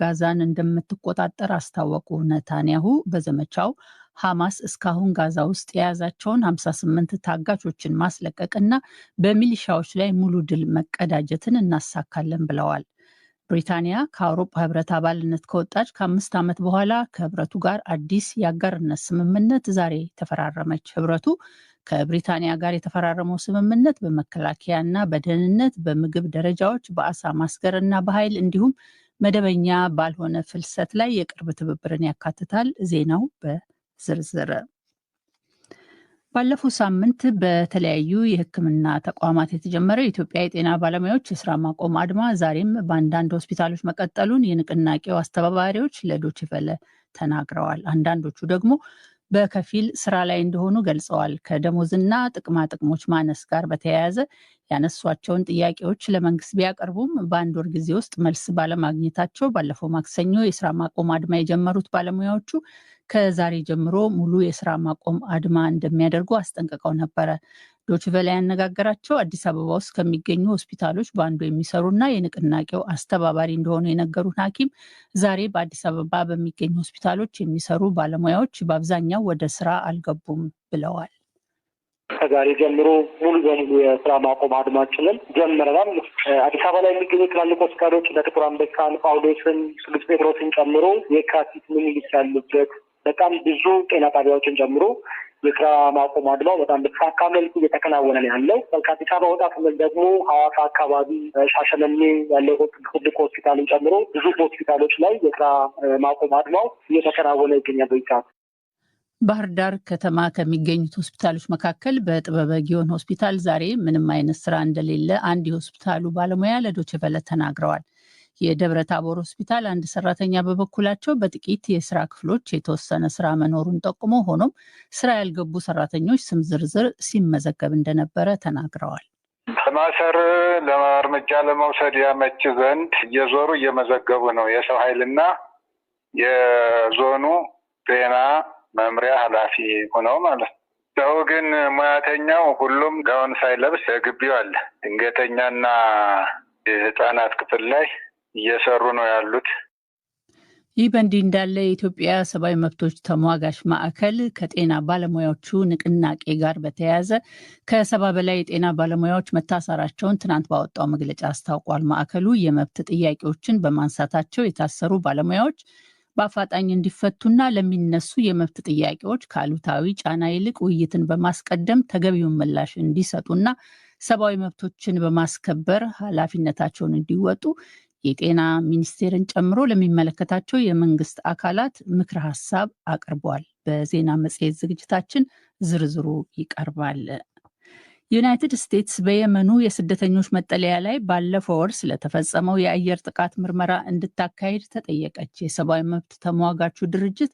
ጋዛን እንደምትቆጣጠር አስታወቁ። ነታንያሁ በዘመቻው ሐማስ እስካሁን ጋዛ ውስጥ የያዛቸውን 58 ታጋቾችን ማስለቀቅና በሚሊሻዎች ላይ ሙሉ ድል መቀዳጀትን እናሳካለን ብለዋል። ብሪታንያ ከአውሮፓ ህብረት አባልነት ከወጣች ከ5 ዓመት በኋላ ከህብረቱ ጋር አዲስ የአጋርነት ስምምነት ዛሬ ተፈራረመች። ህብረቱ ከብሪታንያ ጋር የተፈራረመው ስምምነት በመከላከያና በደህንነት፣ በምግብ ደረጃዎች፣ በአሳ ማስገርና በኃይል እንዲሁም መደበኛ ባልሆነ ፍልሰት ላይ የቅርብ ትብብርን ያካትታል። ዜናው በዝርዝር። ባለፈው ሳምንት በተለያዩ የሕክምና ተቋማት የተጀመረው የኢትዮጵያ የጤና ባለሙያዎች የስራ ማቆም አድማ ዛሬም በአንዳንድ ሆስፒታሎች መቀጠሉን የንቅናቄው አስተባባሪዎች ለዶይቼ ቬለ ተናግረዋል። አንዳንዶቹ ደግሞ በከፊል ስራ ላይ እንደሆኑ ገልጸዋል። ከደሞዝና ጥቅማ ጥቅሞች ማነስ ጋር በተያያዘ ያነሷቸውን ጥያቄዎች ለመንግስት ቢያቀርቡም በአንድ ወር ጊዜ ውስጥ መልስ ባለማግኘታቸው ባለፈው ማክሰኞ የስራ ማቆም አድማ የጀመሩት ባለሙያዎቹ ከዛሬ ጀምሮ ሙሉ የስራ ማቆም አድማ እንደሚያደርጉ አስጠንቅቀው ነበረ። ዶይቼ ቬለ ያነጋገራቸው አዲስ አበባ ውስጥ ከሚገኙ ሆስፒታሎች በአንዱ የሚሰሩና የንቅናቄው አስተባባሪ እንደሆኑ የነገሩን ሐኪም ዛሬ በአዲስ አበባ በሚገኙ ሆስፒታሎች የሚሰሩ ባለሙያዎች በአብዛኛው ወደ ስራ አልገቡም ብለዋል። ከዛሬ ጀምሮ ሙሉ በሙሉ የስራ ማቆም አድማችንን ጀምረናል። አዲስ አበባ ላይ የሚገኙ ትላልቅ ሆስፒታሎች እንደ ጥቁር አንበሳን፣ ጳውሎስን፣ ቅዱስ ጴጥሮስን ጨምሮ የካቲት ምኒልክ ያሉበት በጣም ብዙ ጤና ጣቢያዎችን ጨምሮ የስራ ማቆም አድማው በጣም በተሳካ መልኩ እየተከናወነ ነው ያለው። ከአዲስ አበባ ወጣ ስንል ደግሞ ሐዋሳ አካባቢ፣ ሻሸመኔ ያለው ትልቅ ሆስፒታልን ጨምሮ ብዙ ሆስፒታሎች ላይ የስራ ማቆም አድማው እየተከናወነ ይገኛል በዚህ ሰዓት። ባህር ዳር ከተማ ከሚገኙት ሆስፒታሎች መካከል በጥበበ ጊዮን ሆስፒታል ዛሬ ምንም አይነት ስራ እንደሌለ አንድ የሆስፒታሉ ባለሙያ ለዶይቼ ቬለ ተናግረዋል። የደብረ ታቦር ሆስፒታል አንድ ሰራተኛ በበኩላቸው በጥቂት የስራ ክፍሎች የተወሰነ ስራ መኖሩን ጠቁሞ ሆኖም ስራ ያልገቡ ሰራተኞች ስም ዝርዝር ሲመዘገብ እንደነበረ ተናግረዋል። ለማሰር ለእርምጃ ለመውሰድ ያመች ዘንድ እየዞሩ እየመዘገቡ ነው። የሰው ኃይልና የዞኑ ጤና መምሪያ ኃላፊ ሆነው ማለት ነው። ሰው ግን ሙያተኛው ሁሉም ጋውን ሳይለብስ ግቢው አለ። ድንገተኛና የህፃናት ክፍል ላይ እየሰሩ ነው ያሉት። ይህ በእንዲህ እንዳለ የኢትዮጵያ ሰብአዊ መብቶች ተሟጋች ማዕከል ከጤና ባለሙያዎቹ ንቅናቄ ጋር በተያያዘ ከ70 በላይ የጤና ባለሙያዎች መታሰራቸውን ትናንት ባወጣው መግለጫ አስታውቋል። ማዕከሉ የመብት ጥያቄዎችን በማንሳታቸው የታሰሩ ባለሙያዎች በአፋጣኝ እንዲፈቱና ለሚነሱ የመብት ጥያቄዎች ከአሉታዊ ጫና ይልቅ ውይይትን በማስቀደም ተገቢውን ምላሽ እንዲሰጡና ሰብአዊ መብቶችን በማስከበር ኃላፊነታቸውን እንዲወጡ የጤና ሚኒስቴርን ጨምሮ ለሚመለከታቸው የመንግስት አካላት ምክረ ሀሳብ አቅርቧል። በዜና መጽሔት ዝግጅታችን ዝርዝሩ ይቀርባል። ዩናይትድ ስቴትስ በየመኑ የስደተኞች መጠለያ ላይ ባለፈው ወር ስለተፈጸመው የአየር ጥቃት ምርመራ እንድታካሂድ ተጠየቀች። የሰብአዊ መብት ተሟጋቹ ድርጅት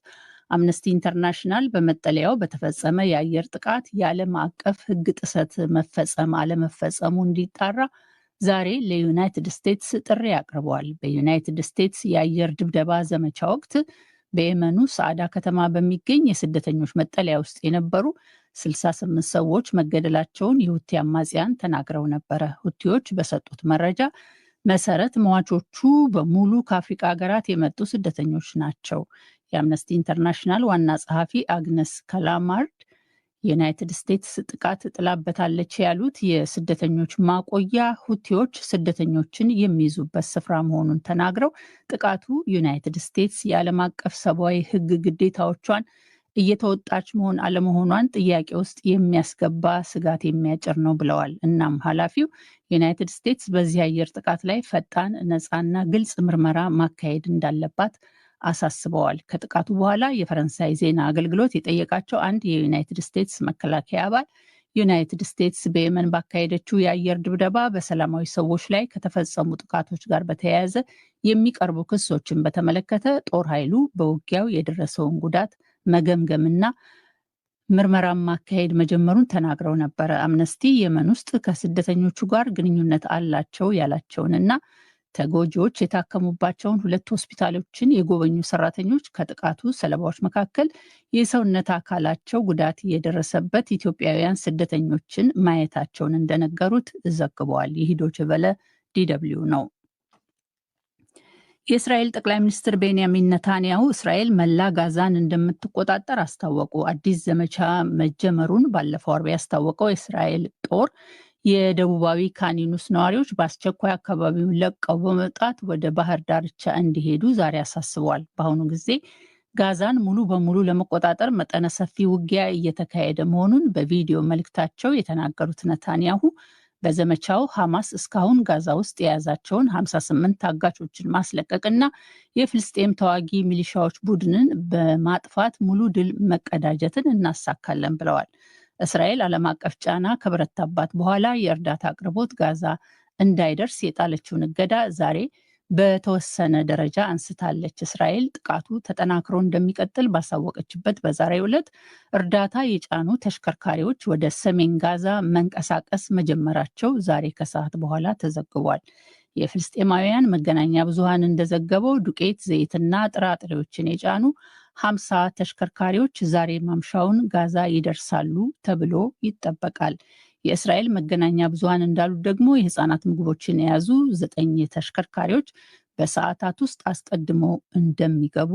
አምነስቲ ኢንተርናሽናል በመጠለያው በተፈጸመ የአየር ጥቃት የዓለም አቀፍ ሕግ ጥሰት መፈጸም አለመፈጸሙ እንዲጣራ ዛሬ ለዩናይትድ ስቴትስ ጥሪ አቅርበዋል። በዩናይትድ ስቴትስ የአየር ድብደባ ዘመቻ ወቅት በየመኑ ሰዓዳ ከተማ በሚገኝ የስደተኞች መጠለያ ውስጥ የነበሩ 68 ሰዎች መገደላቸውን የሁቲ አማጽያን ተናግረው ነበረ። ሁቲዎች በሰጡት መረጃ መሰረት ሟቾቹ በሙሉ ከአፍሪቃ ሀገራት የመጡ ስደተኞች ናቸው። የአምነስቲ ኢንተርናሽናል ዋና ጸሐፊ አግነስ ካላማርድ የዩናይትድ ስቴትስ ጥቃት ጥላበታለች ያሉት የስደተኞች ማቆያ ሁቲዎች ስደተኞችን የሚይዙበት ስፍራ መሆኑን ተናግረው ጥቃቱ ዩናይትድ ስቴትስ የዓለም አቀፍ ሰብአዊ ሕግ ግዴታዎቿን እየተወጣች መሆን አለመሆኗን ጥያቄ ውስጥ የሚያስገባ ስጋት የሚያጭር ነው ብለዋል። እናም ኃላፊው ዩናይትድ ስቴትስ በዚህ አየር ጥቃት ላይ ፈጣን፣ ነፃና ግልጽ ምርመራ ማካሄድ እንዳለባት አሳስበዋል። ከጥቃቱ በኋላ የፈረንሳይ ዜና አገልግሎት የጠየቃቸው አንድ የዩናይትድ ስቴትስ መከላከያ አባል ዩናይትድ ስቴትስ በየመን ባካሄደችው የአየር ድብደባ በሰላማዊ ሰዎች ላይ ከተፈጸሙ ጥቃቶች ጋር በተያያዘ የሚቀርቡ ክሶችን በተመለከተ ጦር ኃይሉ በውጊያው የደረሰውን ጉዳት መገምገምና ምርመራን ማካሄድ መጀመሩን ተናግረው ነበረ። አምነስቲ የመን ውስጥ ከስደተኞቹ ጋር ግንኙነት አላቸው ያላቸውንና ተጎጂዎች የታከሙባቸውን ሁለት ሆስፒታሎችን የጎበኙ ሰራተኞች ከጥቃቱ ሰለባዎች መካከል የሰውነት አካላቸው ጉዳት የደረሰበት ኢትዮጵያውያን ስደተኞችን ማየታቸውን እንደነገሩት ዘግበዋል። ይህ ዶይቼ ቬለ DW ነው። የእስራኤል ጠቅላይ ሚኒስትር ቤንያሚን ነታንያሁ እስራኤል መላ ጋዛን እንደምትቆጣጠር አስታወቁ። አዲስ ዘመቻ መጀመሩን ባለፈው አርብ ያስታወቀው የእስራኤል ጦር የደቡባዊ ካን ዩኑስ ነዋሪዎች በአስቸኳይ አካባቢውን ለቀው በመውጣት ወደ ባህር ዳርቻ እንዲሄዱ ዛሬ አሳስበዋል። በአሁኑ ጊዜ ጋዛን ሙሉ በሙሉ ለመቆጣጠር መጠነ ሰፊ ውጊያ እየተካሄደ መሆኑን በቪዲዮ መልእክታቸው የተናገሩት ነታንያሁ በዘመቻው ሐማስ እስካሁን ጋዛ ውስጥ የያዛቸውን 58 ታጋቾችን ማስለቀቅና የፍልስጤም ተዋጊ ሚሊሻዎች ቡድንን በማጥፋት ሙሉ ድል መቀዳጀትን እናሳካለን ብለዋል። እስራኤል ዓለም አቀፍ ጫና ከበረታባት በኋላ የእርዳታ አቅርቦት ጋዛ እንዳይደርስ የጣለችውን እገዳ ዛሬ በተወሰነ ደረጃ አንስታለች። እስራኤል ጥቃቱ ተጠናክሮ እንደሚቀጥል ባሳወቀችበት በዛሬው ዕለት እርዳታ የጫኑ ተሽከርካሪዎች ወደ ሰሜን ጋዛ መንቀሳቀስ መጀመራቸው ዛሬ ከሰዓት በኋላ ተዘግቧል። የፍልስጤማውያን መገናኛ ብዙኃን እንደዘገበው ዱቄት፣ ዘይትና ጥራጥሬዎችን የጫኑ 50 ተሽከርካሪዎች ዛሬ ማምሻውን ጋዛ ይደርሳሉ ተብሎ ይጠበቃል። የእስራኤል መገናኛ ብዙኃን እንዳሉት ደግሞ የህፃናት ምግቦችን የያዙ 9 ተሽከርካሪዎች በሰዓታት ውስጥ አስቀድሞ እንደሚገቡ